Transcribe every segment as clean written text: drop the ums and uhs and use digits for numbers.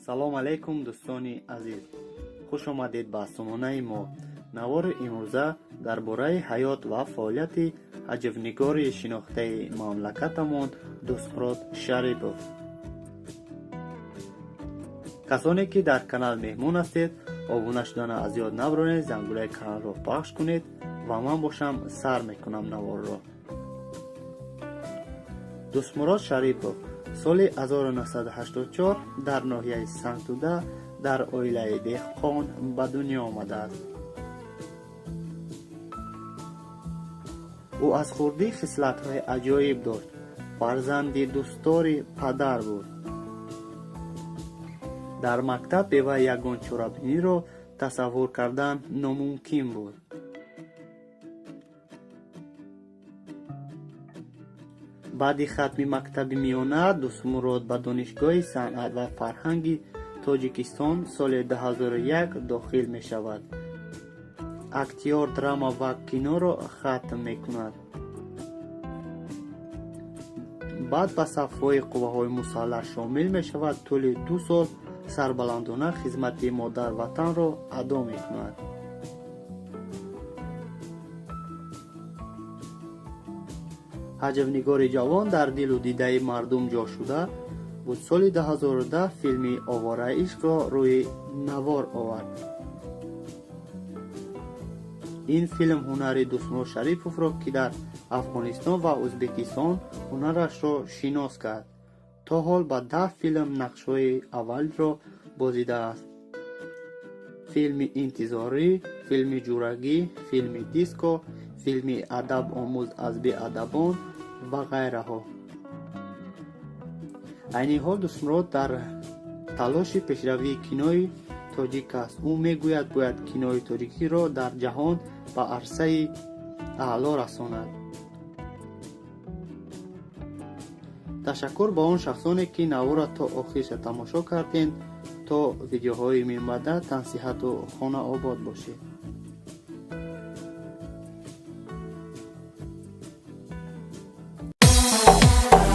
Салом алейкум, дӯстони азиз, хуш омадед ба сомонаи мо. Навори имрӯза дар бораи ҳаёт ва фаъолияти ҳаҷвнигори шинохтаи мамлакатамон Дӯстмурод Шарипов. Касоне ки дар канал меҳмон ҳастед, обуна шудана аз ёд набаронед, зангулаи каналро пахш кунед ва ман бошам сар мекунам наворро. Дӯстмурод Шарипов соли 1984 дар ноҳияи Сангтуда дар оилаи деҳқон ба дунё омадааст. Ӯ аз хурдӣ хислатҳои аҷоиб дошт, фарзанди дӯстдори падар буд. Дар мактаб бевай ягон чорабиниро тасаввур кардан номумкин буд. Баъди хатми мактаби миёна Дӯстмурод ба Донишгоҳи санъат ва фарҳанги Тоҷикистон соли 2001 дохил мешавад. Актёр, драма ва киноро хатм мекунад. Баъд ба сафҳои қувваҳои мусаллаҳ шомил мешавад, тӯли 2 сол сарбаландона хизмати модарватанро адо мекунад. Ҳаҷвнигори ҷавон дар дилу дидаи мардум ҷо шуда буд. Соли 2010 филми «Овораи ишқро» рӯи навор овард. Ин филм ҳунари Дӯстмурод Шариповро, ки дар Афғонистон ва Ӯзбекистон ҳунарашро шинос кард. То ҳол ба 10 филм нақшҳои аввалро бозидааст. Филми «Интизорӣ», филми «Ҷурагӣ», филми «Диско», филми «Адаб омӯз аз беадабон» ва ғайраҳо. Айни ҳол Дӯстмурод дар талоши пешравии кинои тоҷик аст. Ӯ мегӯяд, бояд кинои тоҷикиро дар ҷаҳон ба арсаи аъло расонад. Ташаккур ба он шахсоне, ки наворро то охирша тамошо кардед. То видеоҳои минбаъда тансиҳату хонаобод бошед.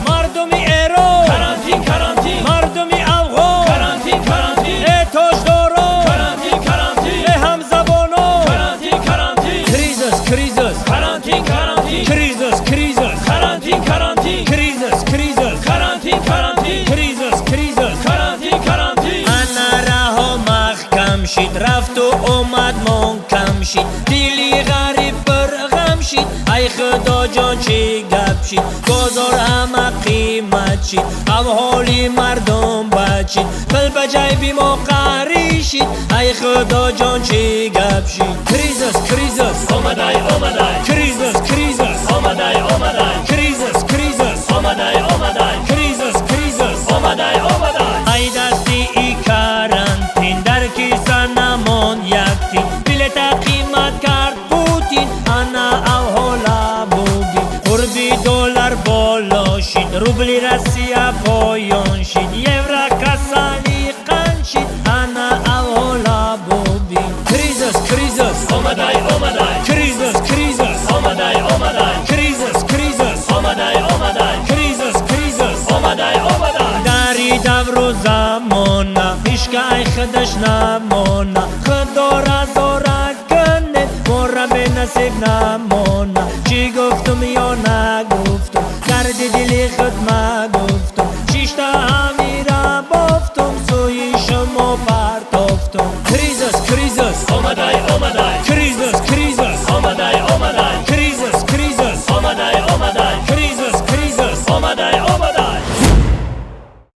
Мардуми Эрон карантин, карантин, мардуми Афғон карантин, карантин, э тоҷдорон карантин, карантин, э ҳамзабонон карантин, карантин, кризис, кризис, карантин, карантин, кризис, кризис, карантин, карантин, кризис, кризис, карантин, карантин, кризис, кризис, карантин, карантин. Ана раҳо маҳкам шид, рафту омад мон кам шид, дили ғариб пир ғам шид. Ай Худоҷон, чӣ гап шид? Бозор ҳама қимат шид, авҳоли мардум бад шид, пул ба ҷайби мо қарӣ шид. Ай Худоҷон, чӣ гап шид? Кризис, кризис, омадай, омадай, кризис, кризис, омадай, омадай, кризис, кризис, омадай, омадай, кризис, кризис, омадай, омадай. Ай дасти и карантин дар киса намонд як тин, билета қимат кард Путин. Ана авҳола бубин, қурби доллар боло шид, рубли Россия поён шид, евро касали қанд шид. Ана авҳола бубин. Кризис, кризис, омадай, омадай, кризис, кризис, омадай, омадай, кризис, кризис, омадай, омадай, кризис, кризис, омадай, омадай. Дари давру замона ҳишка ай худаш намона, Худора зора кунед, мора бенасиб намона. Чӣ гуфтум ё нагуфтум, дарди дили худ магуфтум, шишта.